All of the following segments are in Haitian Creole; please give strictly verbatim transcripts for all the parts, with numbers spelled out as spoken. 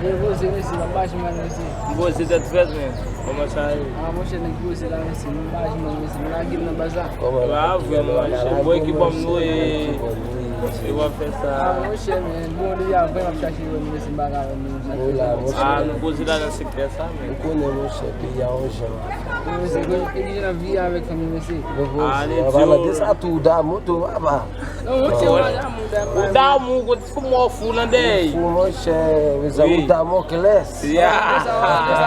E poze, mesye, m pa janm al, mesye. M poze tèt frèt, men. Kòman sa ye? Ah, monchè, nèg poze la, mesye, m pa janm al, mesye. M lage l nan baz la. Kòman? Pa vre, monchè. Bon, ekip an m nou e, e w ap fè sa. Ah, monchè, men, bon, depi avan, m ap chache wè nou, mesye, m pa ka wè nou, sa fè la, monchè. Ah, nou poze la nan sektè sa, men. Ou konnen, monchè, peyi a yon jan. Mesye, e ki jan n ap viv avèk fanmi, mesye? An palan de sa tou, damou tou, papa. Non, monchè, m pa damou, damou. Ou damou, kote Fou mò fou nan dèy. Fou, monchè, mezanmi, ou Damoklès. Ya. An palan de sa,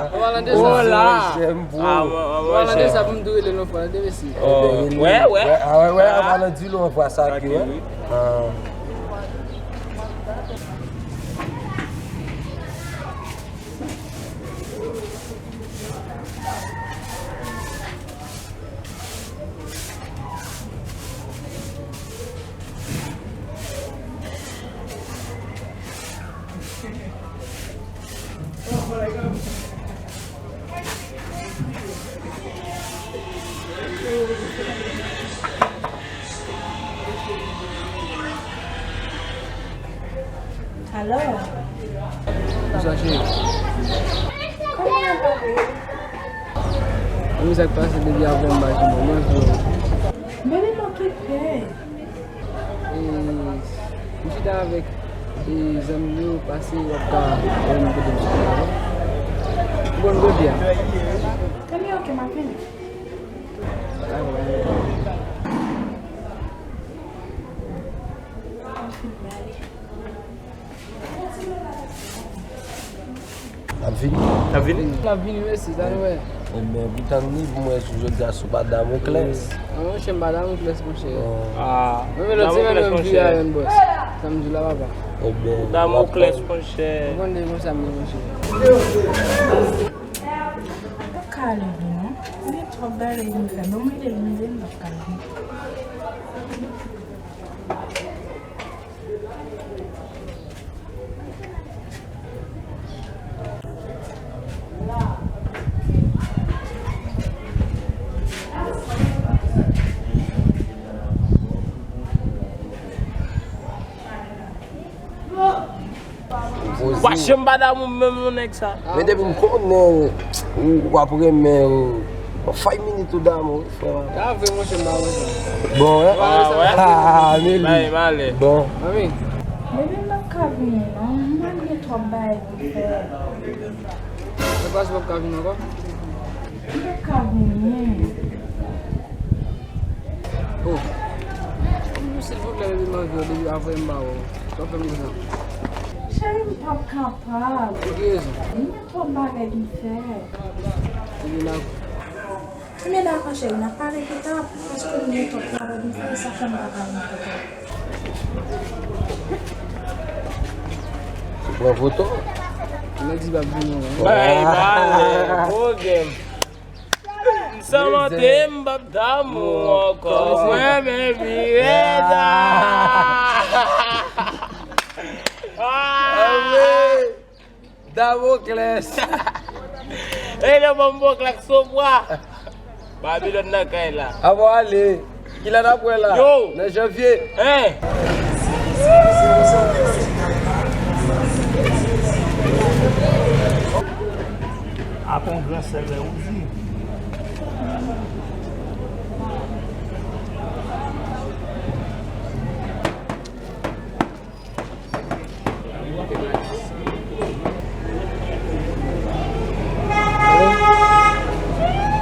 an palan de sa, an palan de sa, an palan de sa pou m tou rele l yon fwa, tande mesye. Wè, wè. Wè, wè, an palan di l yon fwa, sa ki, wè. Alo? Bonswa, cheri. Kòman w ye, baby? Mezanmi, sa k pase depi avan m pa janm wè w, mwen vle w. Baby, m okipe. E, m chita avèk, e, zanmi m yo, pase w ap ka wè m kote m chita avè w. Ou konn kote a? Anben, oke, m ap vini. Dakò. M ap vini. N ap vini? N ap vini, mesye, sa nou wè. Ebyen, pou tann li, pou mwen, sou jodi a, sou pa Damoklès. Ah, monchè, m pa Damoklès, monchè. Ah, mwen, lòt semèn, mwen vire avè n, bòs. Sa m di w la, papa. Ebyen, Damoklès, monchè. Ou konn de konsa m ye, monchè. M p ap ka ale vre non. Gen twòp bagay pou m fè. Ban m rele l, m rele l, m p ap ka ale vre. Poze. Wa janm pa damou menm non nèg sa. Men depi m konnen ou, ou ap renmen ou. Yon five minutes ou damou, wi, frè. A vre, monchè, m pa wè sa. Bon, hein? Ah, ouais. Ah, Nelly. Bay malè. Bon. Mami. Baby, m p ap ka vini, non. M pa gen twòp bagay pou m fè. Ou panse w p ap ka vini ankò? M p ap ka vini. Oh. Silvouplè, baby, m anvi w depi avan m pa wè w. Sa w fè m konsa? Cheri, m p ap kapab. Pou ki rezon? M gen twòp bagay pou m fè. Ebyen, dakò. Ebyen, dakò, cheri, n ap pale pita, paske m gen twòp travay pou m fè, sa fè m pa ka vin kote w. Ou pran foto? Nèg di l ap vini, wi. Bay malè, bon game. M san mante, m p ap damou ankò. Mwen, men, Birèda. Ah! Damoklès. Ey, lè ban m bon klak sou bwa. Babilòn nan kay la. Avan ale. Kilè n ap wè la? Yo! Nan janvye. Hein? Ak yon gran sèl Wouzi.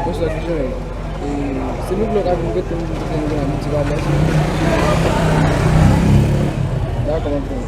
Bonswa, kijan w ye? E, silvouplè, w ka vin kote m, m ti bagay. Dakò, m ap vini.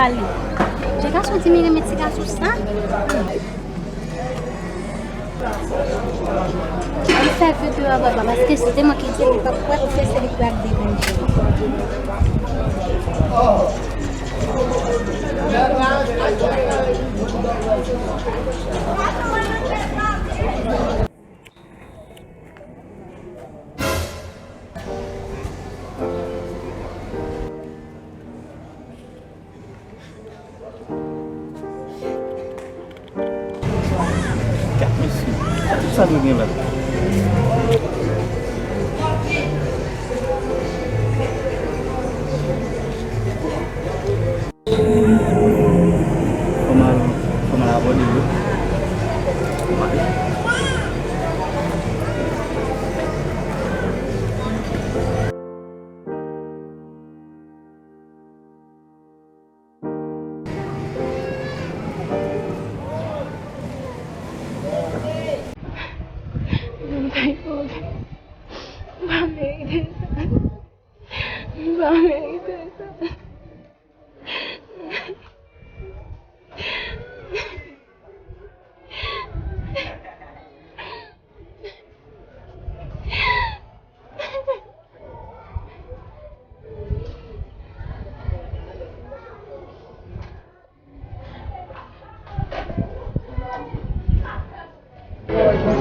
Ale. Ti gason di m li renmen ti gason sa. Li fè videyo avè pa, paske si te mwen ki di li pa pou wè, ou fè se li pou ap deranje. Gad mesye, sa tout sa nou gen la. Fò m al, fò m al abòne wi. M pa merite sa. M pa merite sa.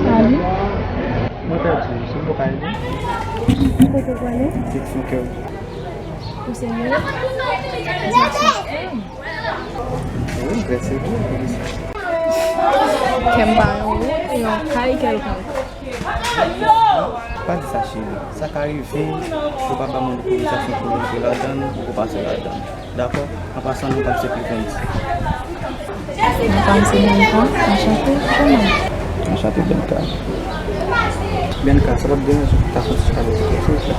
Salut. Mwen pèdi, se mwen k ede. Ou kote w prale? Direksyon kè w. Ou serye? Direksyon kè m? Wi, trè serye, polis. Kè m pa yon wout, yon kay kèlkonk. Pa di sa, cheri. Sa ka rive, ou pa ba moun otorizasyon pou rantre ladan l, ou pase ladan l. Dakò? An pasan, non pa m se Prevens. Non pa m se Bianca, anchante, kòman? Anchante, Bianca. Bianca, sa p ap deranje w ta fè ti pale sou kèk sa?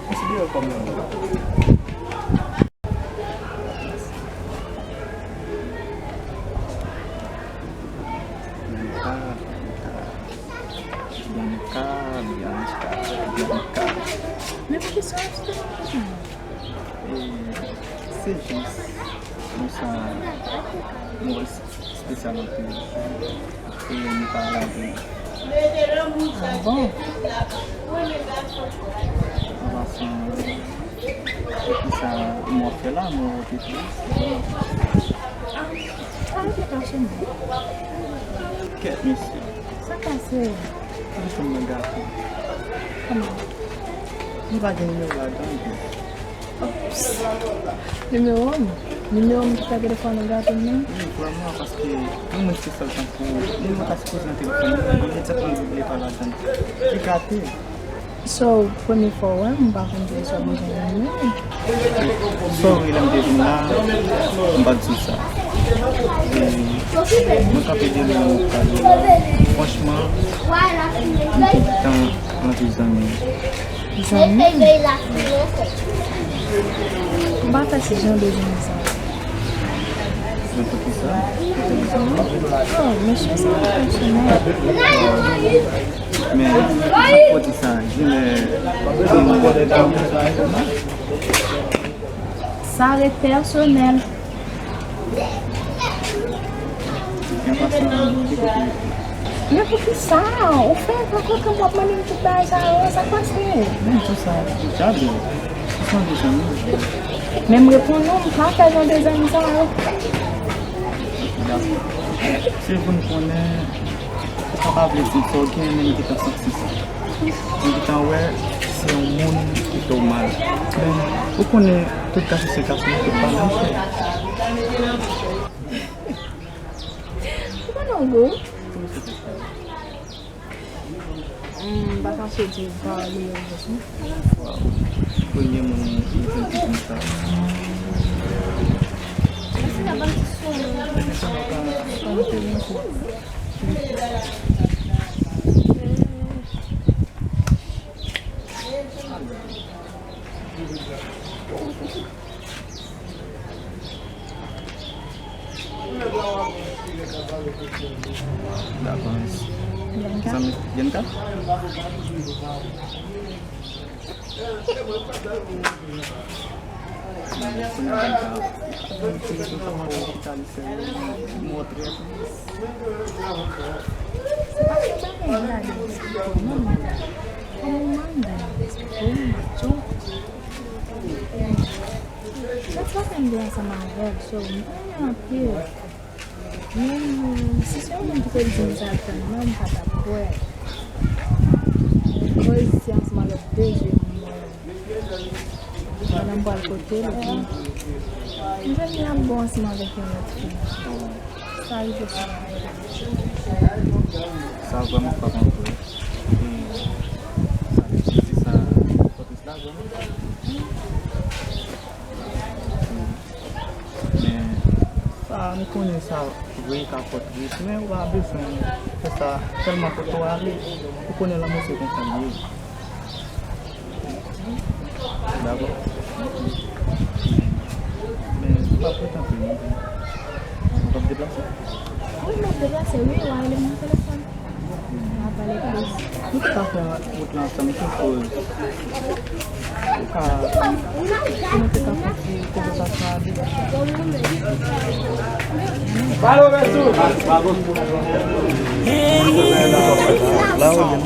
Konsidere w kòm yon moun. Bianca, Bianca, Bianca, Bianca, Bianca. Men poukisa w ap site non sa? E, se jis, nou sa, nou espesyal anpil. E nou pa lage. Ah bon? An pasan, poukisa m ap fè la, mwen wote plis. Ah, sa rete pa sou mwen. Kèt, mesye. Sa k pase? Telefòn mwen gate. Kòman? Li pa gen nimewo ladan l. Ops. Nimewo m? Nimewo m ki fè telefòn ou gate m nan? Wi, vrèman, paske yon moun ki fè l tankou ou, nimewo ta sipoze nan telefòn mwen, imedyatman li pa ladan l. Li gate. So, premye fwa w wè m, m pa konn poukisa w bezwen wè m menm. So, lè m te vin la, m pa t di w sa. E, mwen kanpe dèyè w, m ap pale la. Franchman, m te gentan anvi zanmi. Zanmi? M pa fè se jan de zanmi sa. Nan poukisa? Oh, mesye sa, mesye sa. Men, sa k fè w di sa, genlè, se yon pòt. Sa ret pèsonèl. An pasan, ki kote? Men poukisa? Ou fè rankontre m, w ap mande m tout bagay sa yo, sa k pase? Men, tout sa, gade, ou sonje zanmi. Men m reponn ou, m pa fè jan de zanmi sa yo. Dakò. Se pou n konnen, ou ka pa vle di m sa w gen, men m gentan santi sa. M gentan wè se yon moun ki fè w mal. Men, ou konnen, tout gason se gason, tout pa menm chè. Ou pa nan gou? M pa kache di m pa rele yo jodi. Waw. Premye moun ki di m sa. Dakò, mèsi. Bianca? Zanmi, Bianca? Kounye a m ka, m ka montre, m ka montre. Se pa yon bagay m gade, non, non. Kòman w mande m? Kòman m ap di w? Lòt fwa m te ansanm avè l, so, m renmen anpil. Men, si se yon moun ki te di m sa l fè m nan, m pa t ap kwè. Koz se ansanm avèk de je m wè l. Pandan m pral kote l, epi m jwenn li ap bon ansanm avèk yon lòt fi. Sa rive sou mwen. Sa vrèman frapan vre. E sa vle di se sa, sòtis la vrèman. Men sa, nou konnen sa vre ka fè w tris, men ou pa bezwen fè sa tèlman kote w ale. Ou konnen lanmou se konsa l ye. Dakò? Men ou p ap ret anpil non. Ou p ap deplase? Wi, m ap deplase, wi, w a rele m nan telefòn. N a pale plis. Nou te ka fè wout la ansanm tou, koz ou ka, si nou te ka fè ti konvèsasyon a de. La ou ye non?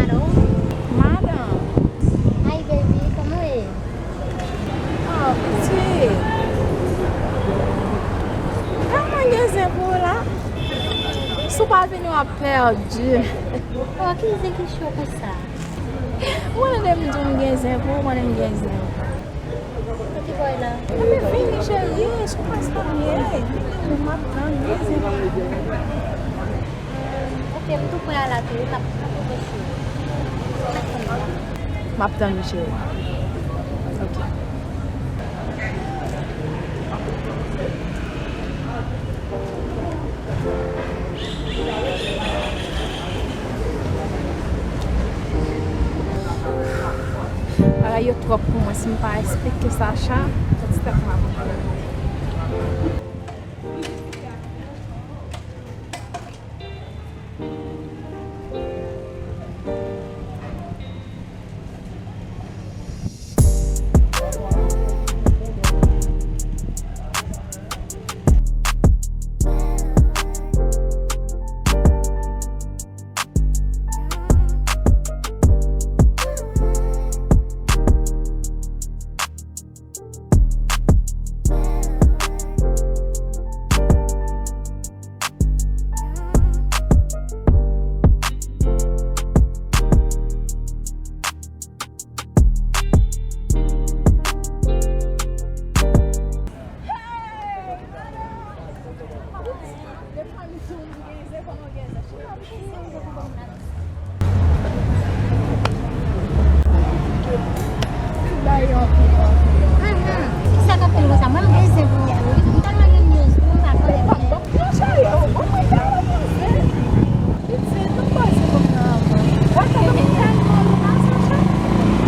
Alo? Madanm. Hi, baby, kòman w ye? Ah, pitit. Kòman w ap gen zen pou w la? Si w pa vini, w ap pèdi. Oh, ki zen ki cho konsa? Ou konnen depi m di w m gen zen pou ou, ou konnen m gen zen. Kote bòy la? Enben vini cheri, sou plas la m ye. M ap tann, gen zen. Ok, m tou prè a la tou wi, m ap, m ap ouvè cheri. M ap tann ou cheri. Ok. Bagay yo twòp pou mwen, si m pa respekte Sacha, se ti tèt mwen ap pran. Sa k ap fè l konsa? Mwen, m gen zen pou ou. M tèlman gen news pou ou, m pa konnen. Pitit, nou pase kòm nan avan. Wè, sa fè m tèlman lou nan sa, sa.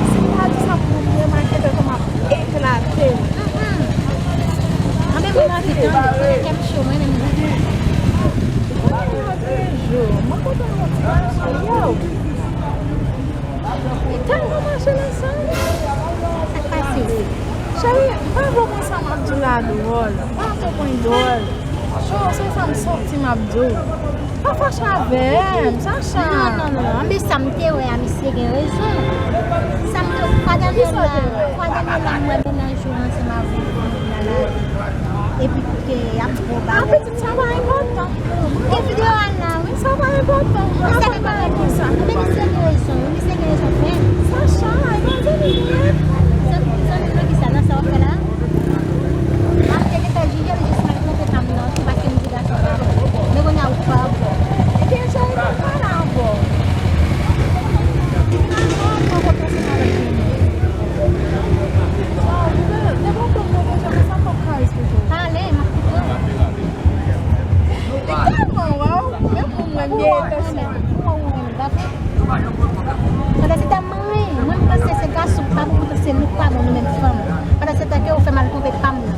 Si m pa di sa pou ou, m remake lè kòm ap eklate. Anben, mwen anvi tande, tande kè m cho, mwen menm. Mwen la de jou, mwen kontan yon ti gason, yow. Li tèlman mache nan san. Sa k pase? Cheri, pa pran mwen sa m ap di la dwòl. Pa pran mwen dwòl. Cho, se sa m santi m ap di w. Pa fache avè m, Sacha. Non, non, non, non. Anben sa m te wè a, misye gen rezon. Sa m te, fwa dènye la, fwa dènye la, m wè mennaj ou ansanm avèk yon moun nan lari. Epi pou ke y ap gwo bagay. Sa pa enpòtan. Gen videyo a la, wi. Sa pa enpòtan. Sa pa enpòtan. Anben misye gen rezon, wi. Misye gen rezon, men. Sacha, e pa zanmi m, non. Zanmi, zanmi nan ki sa, nan sa w ap fè la? M te gentan jije l jis mal konprann pa m nan, se paske m di gason pa bon. Men kounye a ou pa bon. Ebyen, cheri, mwen pale avè w. Finalman, mwen kontan se pa avèk ou. Sa, ou te, te kontan mwen deja, men sa m p ap ka esplike w. Pale, m ap koute w. Li tèlman wè w, menm pou mwen, m gen entansyon. Pandan se tan mwen, mwen, m panse se gason k pa bon, m panse nou k pa bon, nou menm fanm. Pandan se tan ke ou fè mal twonpe pa m nan.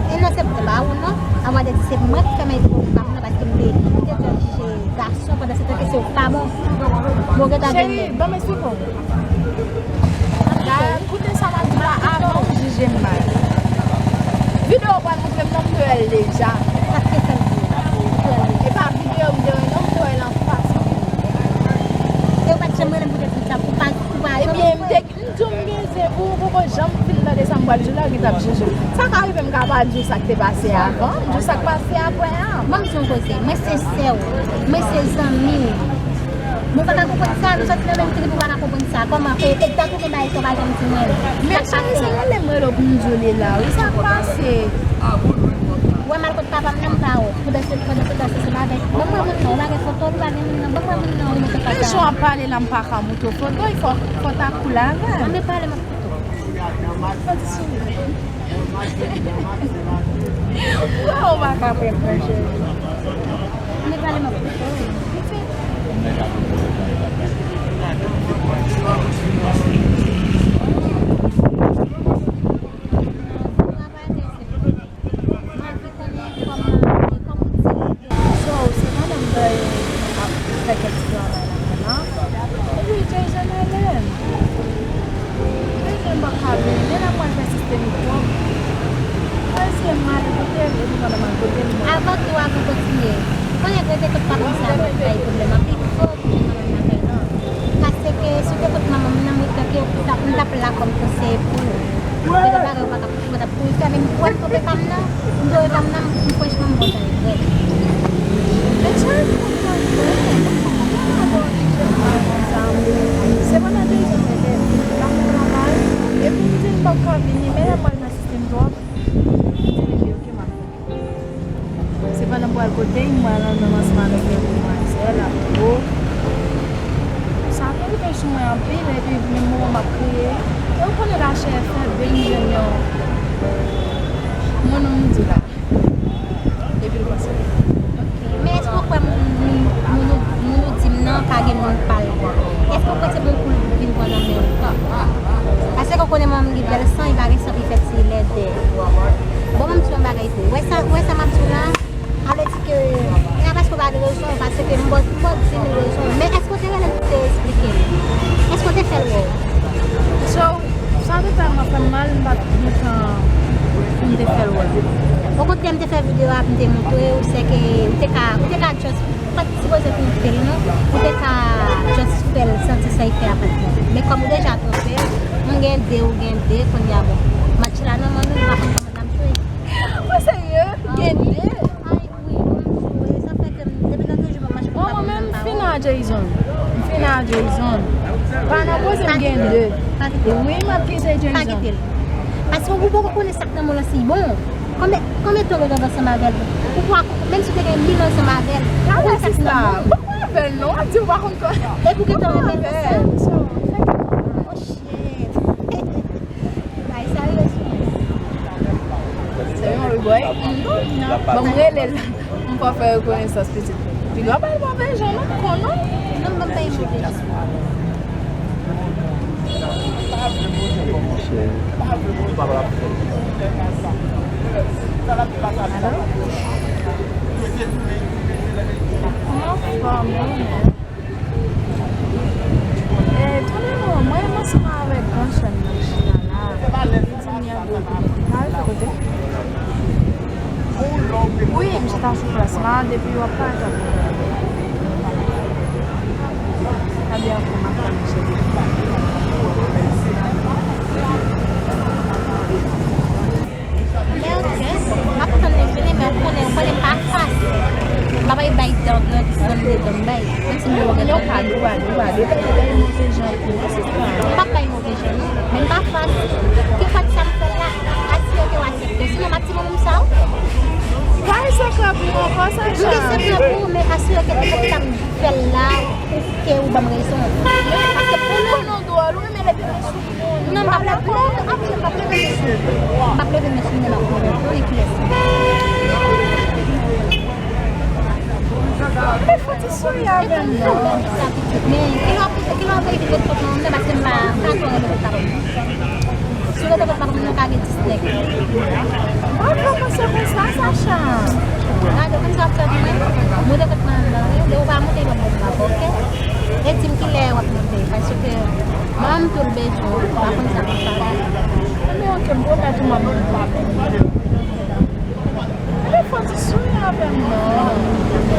E nan se pa ou non, a mwa de di se mwen ki fè mal twonpe pa m nan, paske m te, m te fè jije gason, pandan se tan ke se ou k pa bon. Bon, gen ta gen. Cheri, ban m esplike w. Gad, koute sa m ap di w la avan w jije m mal. Videyo w pral montre m nan, m te wè l deja. Sa k te fè l di w? E pa videyo m te wè non, m te wè l anfas mwen. E w pa t janm rele m pou te di sa, pou pa, pou pa. Ebyen, m te, m di w m gen zen pou ou, poko janm fin tande sa m pral di w la, ou gentan ap jije m. Sa ka rive m ka pa di w sa k te pase avan, m di w sa k pase apre a. Ban m di w yon koze, mwen se sè w, mwen se zanmi w. Mwen pa ka konprann sa, nou soti nan menm trip, ou pa ka konprann sa. Kòman, e, e dat ou gen bagay sa w pa janm di mwen? Men cheri, se rele m rele w pou m di w li la, wi, sa k pase? Ou wè m al kot papa m nan, m pa wè w. Pandan se, pandan se tan, se sèl avèk. Ban m wè moun nan, ou pa gen foto l, ou pa gen moun nan, ban m wè moun nan, ou montre papa. Men jan w ap pale la, m pa ka montre w foto, fò, fò w ta cool avè m. Anben pale m ap koute w. Fò w di sou mwen. Ou pa ka pran pran cheri. Anben pale m ap koute w. Mwen anvi konnen kòman, kòman w ti leve. So, se pandan m bay ap fè kèk ti travay lakay la. Epi Jason rele m. Jason pa ka vini, men l ap pral fè sistèm twòp. Mwen eseye m ale kote l, epi pandan m al kote l, mwen. Avan tou, avan w kontinye, konnen rete kot papa m sa ap bay pwoblèm anpil. Fò w touche manman m lakay la. Paske si w te kot manman m nan, mwen kwè ke m t ap, m t ap la kòm konseye pou ou. Gen de bagay ou pa t ap, ou pa t ap pou fè, men m wè m twonpe pa m nan, m twonpe pa m nan, m franchman m kontan, wi. Men cheri, m kontan vre, m kontan avè w jwenn mwen konsa. Se pandan de jou mwen te la fè travay, epi m di m p ap ka vini, men lè m al nan sistèm twòp, m di li, ok, m ap vini. Se pandan m pral kote m, m pral ansanm avèk yon demwazèl, apre sa te rive sou mwen anpil, epi menm moman m ap kriye. E ou konnen lachè fèb, depi m jwenn yon moun, ou m di la. Epi l kòmanse. Men èske w kwè moun, moun, moun ou, moun ou di m nan pa gen moun pa l? Èske w kwè se bon pou l vin pran nan men w? Paske w konnen manman m gen bèl san, li pa gen san pou l fè ti lèdè. Bon, ban m di w yon bagay tou. Wè sa, wè sa m ap di w la? A vle di ke, e pa paske w pa gen rezon, paske m ba w, m ba w di mil rezon. Men èske w te rele l pou te esplike l? Èske w te fè l wè w? So, sa te tèlman fè m mal, m pa t gen tan pou m te fè l wè. Okontrè, m te fè videyo a pou m te montre w, se ke ou te ka, ou te ka just, ou pa t sipoze twonpe l non, ou te ka just fè l santi sa l fè a pa t bon. Men kòm ou deja twonpe l, mwen gen de, ou gen de, kounye a bon. Match la nan men nou, nou pa konn kòman n ap jwe. Ou serye? Gen de? Ay, wi, bon, wi, sa fè ke m, depi nan toujou m ap mache pou pa bon nan pawòl. Bon, mwen menm, m fin a Jason. M fin a Jason. Pa nan koze m gen de. Pa kite l. Wi, m ap kite Jason. Pa kite l. Paske ou poko konnen sa k nan men w lan si bon. Konbyen, konbyen tan ou gentan ansanm avè l? Ou pa, menm si w te gen mil an ansanm avè l, ou konn sa k nan men w. Pa fè sa. Ou pa avè l non, w ap di ou pa konn kò. Epi w gentan renmen l konsa. Oh shit. Ay, sa yo sou mwen. Se yon old boy. Bon, m rele l. M pa fè rekonesans pitit. Piga pa l move jan non, m konnen. Non, m pa bay move jan. Alo? Kòman w fè, man? E, tonè non, mwen ansanm avèk gran sè m nan chita la. Li di m li anvi vini. Kal se kote? Wi, m chita sou plas la depi w ap pale. Gade afè m ap pale, cheri. Men ok, m ap tann li vini, men ou konnen, ou konnen m pa fasil. M pa bay bay dan, dan, dan, dan, dan bay. Menm si m yo gen pa. Ou pa bay move jan tou, non, sista. M p ap bay move jan, non. Men m pa fasil. Kilkèt sa m fè l la, asire ke w aksepte. Sinon, m ap di moun sa. Bay sekrè pou mwen ankò, Sacha. M gen sekrè pou ou, men asire ke kilkèt sa m fè l la, ke ou ban m rezon. Paske pou nou, non, dwòl, ou renmen leve men sou moun. Non, m p ap leve, m p ap leve men sou moun. M p ap leve men sou moun, m ap leve men sou moun. Men fò ti souri avè m, non. Men kilè w ap, kilè w ap evite kot mwen menm, paske m pa, m pa twò renmen kot la. Si w rete kot mwen, nou ka gen dis nèg. Mwen pa panse konsa, Sacha. Gade, konn sa w ap fè pou mwen? Moute kot mwen anndan, wi. Lè ou pa moute, yo ban m bab, ok? E di m kilè w ap moute, paske manman m tou l bezwen w, ou pa konn sa m ap pale. Ebyen, ok, m pwomèt ou m ap vin frape. Ebyen, fò ti souri avè m, non.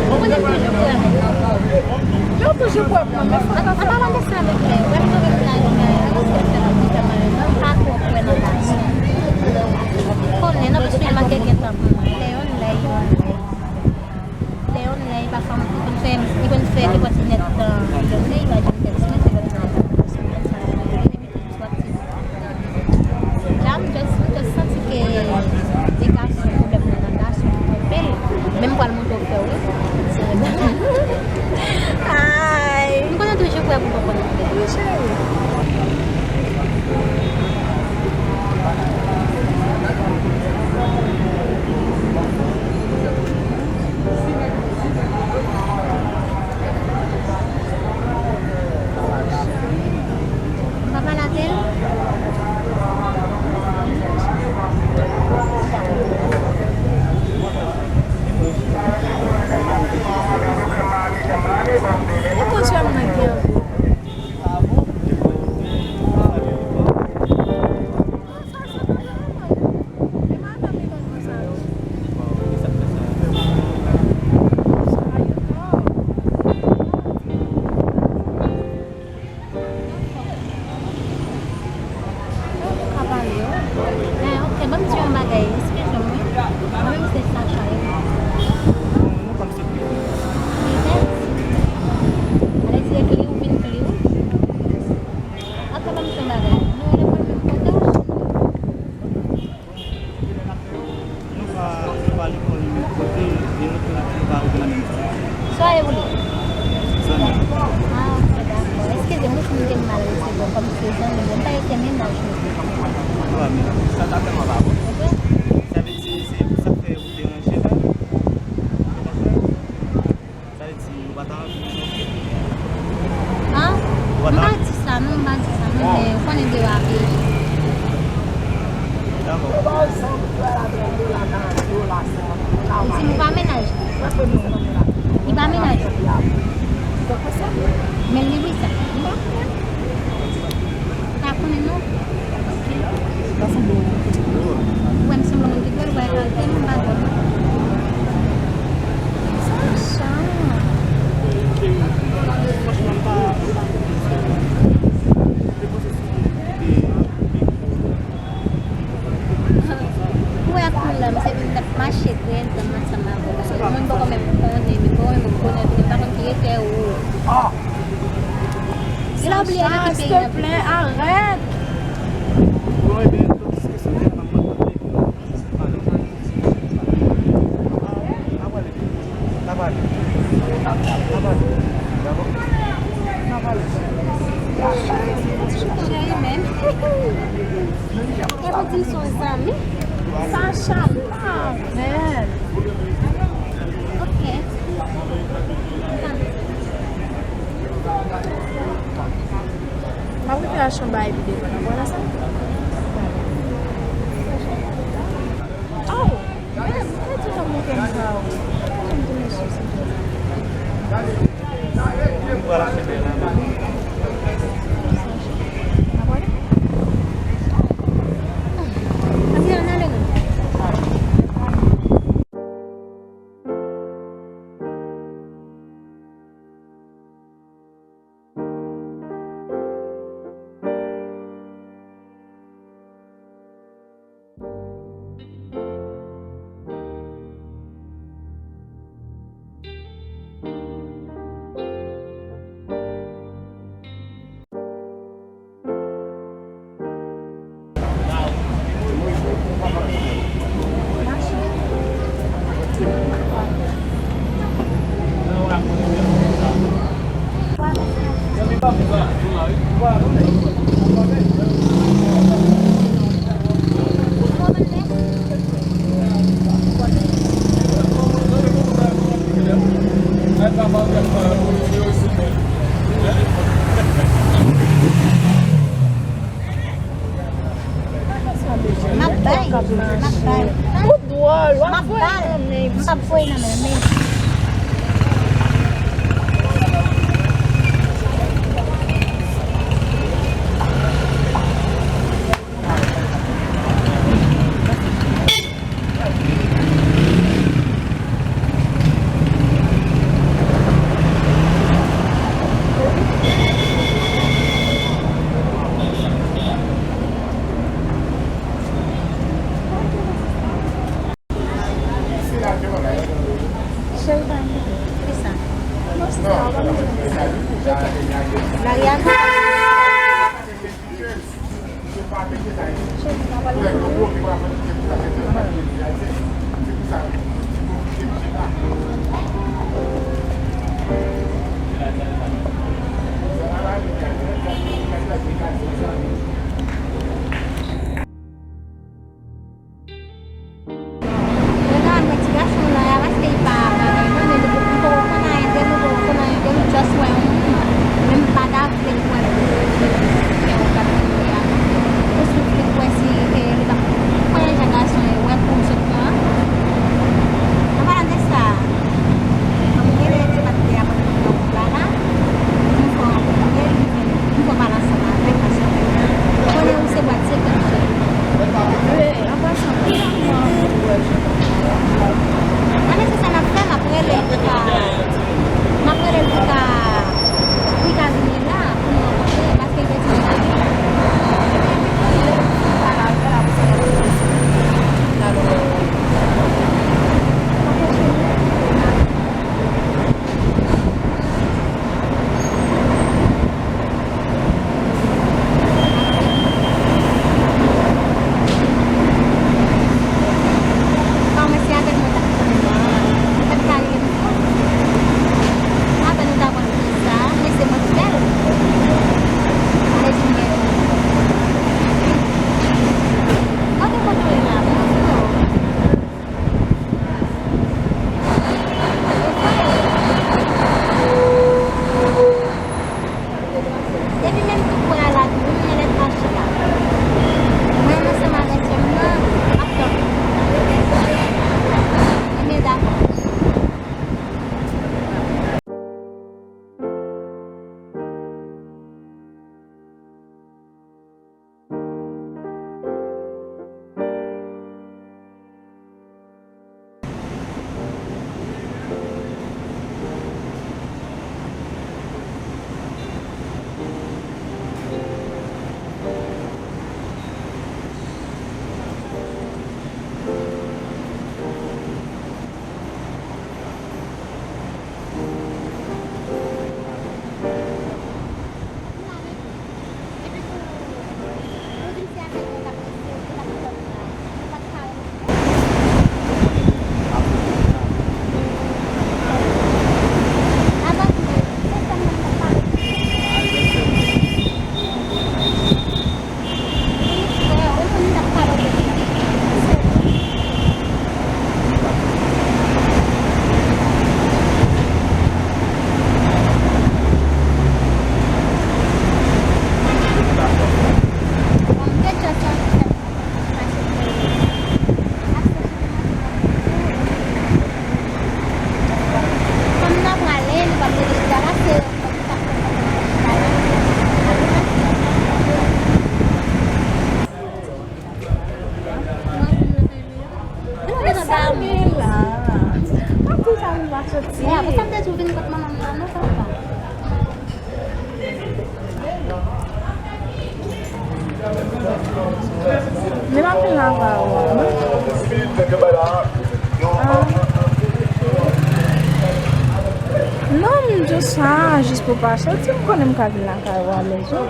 Ou konnen m toujou prè. Yo toujou prè pou mwen, men fò... An palan de sa, men frè, ou wè m twouve m la, yon bagay, an se fè m di fè mal, mwen pa twò kwè nan gason. Konnen, nan plis mwen manke gen tan pou mwen. Lè yon lè, yon lè. Lè yon lè, pafwa, mwen konn fè, li konn fè nenpòt nèt tan, yon lè, li va jwenn tèks mwen, se lòt sa, se lòt sa. La, m just, m just santi ke de gason, pwoblèm nan nan gason, m twonpe l. Men m pral montre w frè w, wi. Ay. M konnen toujou prè pou konprann frè. Wi, cheri. Papa Latel. E konsa mwen gen. Ou ka pale, wi. Eh, ok, ban m di yon bagay. Eskize m, wi. Mwen menm se Sacha, wi. Mwen konn se Cleveland. Cleveland? Alèkile, ou vin Cleveland? Ok, ban m di yon bagay. Nou lekòl menm kote? Nou pa, nou pa lekòl menm kote, e nou tou, nou pa rive nan menm zòn. Sa e ou li? Zanmi. Ah, ok, dakò. Eskize m, wi, si m te mal resevwa w kòm se zanmi, men m pa rete menaj nou. Wi, men sa ta fè m pa bon. Ok. Sa vle di, se pou sa k fè ou deranje la. Ou konprann? Sa vle di, ou pa ta anvi menm non plis. An? Ou pa ta anvi? M pa di sa, non, m pa di sa, non, men ou konnen de yo ap vini. Dakò. Ou di m ou pa menaj li. Li pa menaj ou. Men li wi sa. Ou pa konnen non. Ou wè m sanble moun ki twòl, ou wè karakte m, m pa twòl non. Sacha. Ou wè ak moun la, misye vin t ap mache grèl ansanm avè w. Moun poko menm konnen, li poko menm konnen, li pa konn ki efè ou. Li la bliye nan ki peyi l ap viv. Sacha, s'il te plaît, arrête. Bon, ebyen, tout diskisyon, m ap tande. N ap pale. N ap pale. N ap pale. Dakò? N ap pale. Cheri, men. E pou di m se yon zanmi. Sacha, pa avè l. Ok. M ap rive achte yon bagay pi devan nan, wè sa? Oh! Men, men ti janm montre m sa, oh. Janm di mesye, se pou sa. Ann ale non. Voye nan men m. M p ap voye nan men l, men. Cheri pa m. Kisa? Maryaj. Yo ta mwen ti gason la, paske li pa bagay non, men nou, nou poko konn anyen de l, nou poko konn anyen de l, nou just wè yon moun, men m pa ta vle l wè m, fè yon gad kounye a. Ou sou fi kwè si, eh, li pa, konnen jan gason yo wè pou sot pran. An palan de sa, an m genlè te pa t de apot nan kòb la la, m fè yon kounye, m fè, m fè pale ansanm avèk, paske konnen ou se bwat se kòb. An pasan, ki jan mwen wè jan m ap fè a? Anben, se sa m ap fè, m ap rele l pou ka, m ap rele l pou ka, pou l ka vini la, pou nou rankontre, paske l te di m Depi menm tout bwa a la tou, wi, men lèt mache la. Mwen menm ansanm avèk sè m nan, m ap tann. Ebyen, dakò. Li pa fin lakay ou an, non? Ah. Non, m di w sa jis pou pa soti, m konnen m ka vin lakay ou alèz, wi.